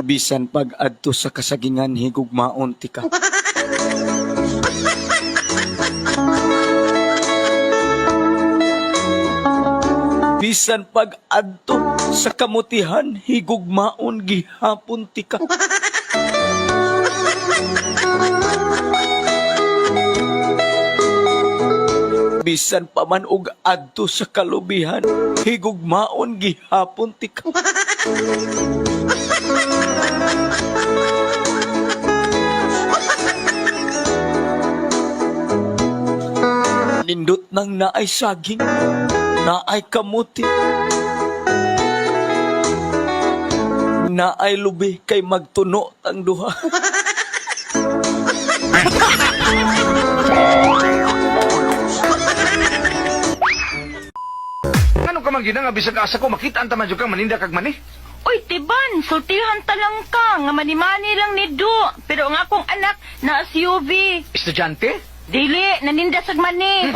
Bisan pag adto sa kasagingan, higugmaon tika. Bisan pag adto sa kamutihan, higugmaon gihapon tika. Bisan pa man og adto sa kalubihan, higugmaon gihapon tika. Nindot nang naay saging, naay kamuti, naay lubi kay magtuno tang duha. Ano ka man gina nga bisag asa ko makita ang taman jud kang maninda kag mani? Uy, Tiban, sultihan ta lang ka, nga manimani lang ni Du. Pero ang akong anak na SUV. Estudyante? Dili, naninda sag mani.